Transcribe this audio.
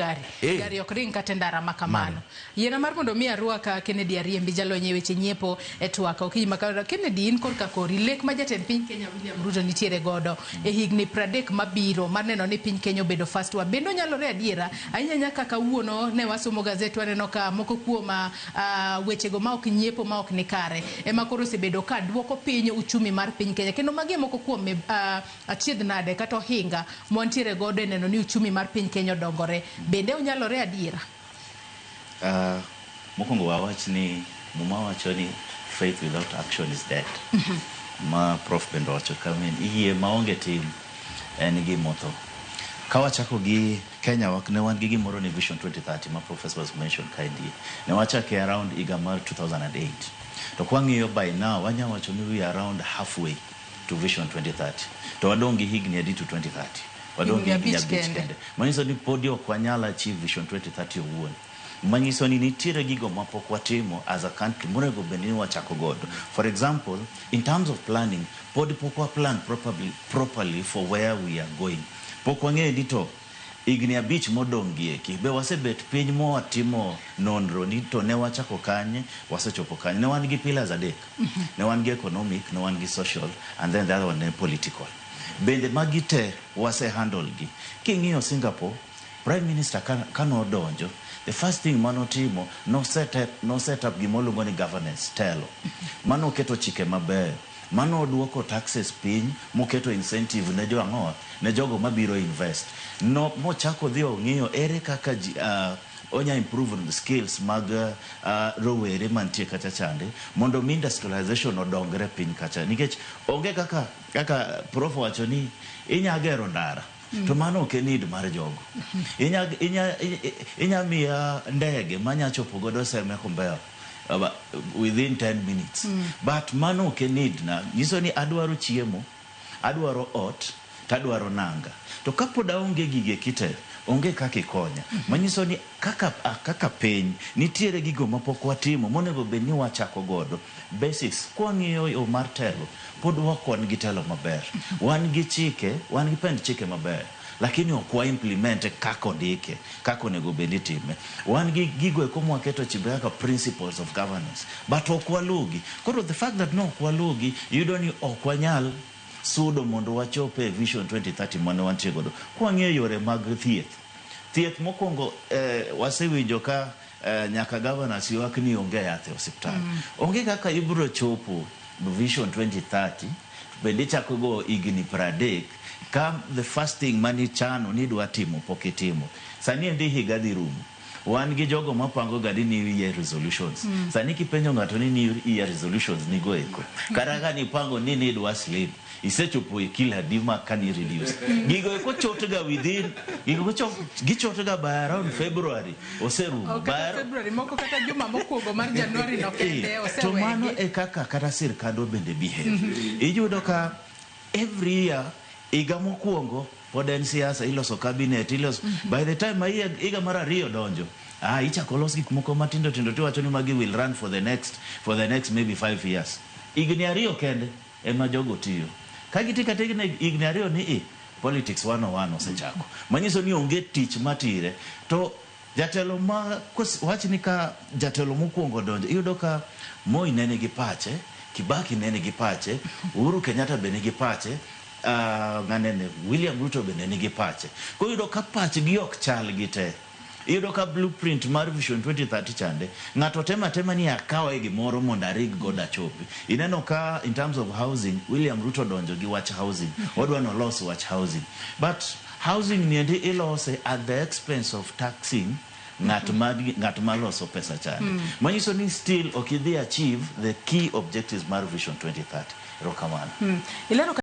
Gari. Eh. Gari ok ring kata e ndara ma kamano. Yiena mar mondo mi arwak Kennedy Ariembi, jalony e weche nyiepo e twak okinyi ma kawuono. Kennedy, in korka kori, lek ma jatend piny Kenya William Ruto nitiere godo e higni 30 mabiro mar neno ni piny Kenya obedo first world. Bende onyalore adiera? Ahinya ahinya ka kawuono ne wasomo gazet waneno ka moko kuom wechego ma ok nyiepo ma ok ni kare ema koro osebedo ka duoko piny uchumi mar piny Kenya. Kendo magi e moko kuom achiedh nade kata ohinga mwantiere godo e neno ni uchumi mar piny Kenya odongore. Bende onyalore adiera? Mokwongo wawach ni Muma wacho ni faith without action is dead. Ma Prof bende owacho ka yie maonge tim en gima otho. Ka wachako gi Kenya ne wan gi gimoro ni Vision 2030 ma Professor was mentioned kaendi. Ne wachake around higa mar 2008. To kwang'iyo by now wanya wacho ni we are around halfway to Vision 2030. To wadong' gi higni adi to 2030? Wadong' gi Higni higni 5 5 kende. Kende. Manyiso ni podi ok wanyal achieve Vision 2030 owuon. Manyiso ni nitiere gigo mapok watimo as a country monego bed ni wachako godo. For example, in terms of planning, pod pok wa plan properly for where we are going. Pok wang'eyo ni to higni 5 modong' gi eki, be wasebet piny mowatimo nonro ni to ne wachako kanye, wasechopo kanye. Ne wan gi pillars adek. Ne wan gi economic, ne wan gi social, and then the other one ne political. Bende magi te wase handle gi. King'iyo Singapore, Prime Minister kanodonjo, the first thing manotimo, no set up gima oluongo ni governance, telo. Mano oketo chike mabeyo. Mano oduoko taxes piny, moketo incentive ne jo ang'o, ne jogo mabiro invest. No, mochako dhi ong'iyo ere kaka ji, onya improve skills mag rowere mantie kacha chande, mondo mi industrialization odongre piny kacha. Nikech onge kaka Prof wacho ni inya gero ndara. To mano ok en need mar jogo. Inya miya ndege manya chopo godo Seme Kombewa within 10 minutes. But mano ok en need na. Nyiso ni adwaro chiemo, adwaro ot, tadwaro nanga. To kapod aonge gige kite, onge kaka ikonya. Manyiso ni kaka piny, nitiere gigo mapok watimo, monego bed ni wachako godo. Basics, kwang'iyo yo mar telo, pod ok wan gi telo maber. Wan gi chike, wan gi pend chike maber. Lakini ok wa implement kaka ondike, kaka onego bed ni itime. Wan gi gigo eko mwaketo chike kaka principles of governance, but ok walugi. Koro the fact that no ok walugi, iyudo ni ok wanyal sudo mondo wachop e Vision 2030 mane wantie godo. Kwang'iyo yore mag thieth, thieth mokwongo, wasewinjo ka nyaka governors ywak ni onge yath e osiptal. Onge kaka ibiro chopo Vision 2030, bende ichako go higni 30, ka the first thing manichano ni idwa timo pok itimo. Sani endi higa dhi rumo. Wan gi jogo mapango ga ni New Year resolutions. Sani kipenjo ng'ato ni New Year resolutions nigo eko. Kata ka nipango ni nidwa slim, isechopo e kilo adi ma kani reduce. Gigo eko chot ga within, gigo eko gichot ga by around February, oserumo. Ok kata February, moko kata juma mokwongo mar January no kende To mano osewegi. e kaka kata sirkandwa bende behave. Iyudo ka every year, higa mokwongo pod en siasa, iloso cabinet, iloso. By the time ma higa mar ariyo donjo, ichako los gik moko matindo tindo tiwacho ni magi will run for the next maybe 5 years. Higni 2 kende ema jogo tiyo. Ka giti kata higni 2 ni i, politics 101 osechako. Manyiso ni onge tich matire. To jatelo ma, wach ni ka jatelo mokwongo donjo, iyudo ka Moi ne nigi pache, Kibaki ne nigi pache, Uhuru Kenyatta be nigi pache, ng'anene William Ruto bende nigi pache. Koro iyudo ka pachgi ok chal gi te. Iyudo ka blueprint mar Vision 2030 chande, ng'ato temo atema ni akawe gimoro mondo arig godo achopi. Ineno ka in terms of housing, William Ruto donjo gi wach housing. Odwa nolos wach housing. But housing niendi ilose at the expense of taxing ng'at ma loso pesa chande. Manyiso ni still ok idhi achieve the key objectives mar Vision 2030. Erokamano. Ilero.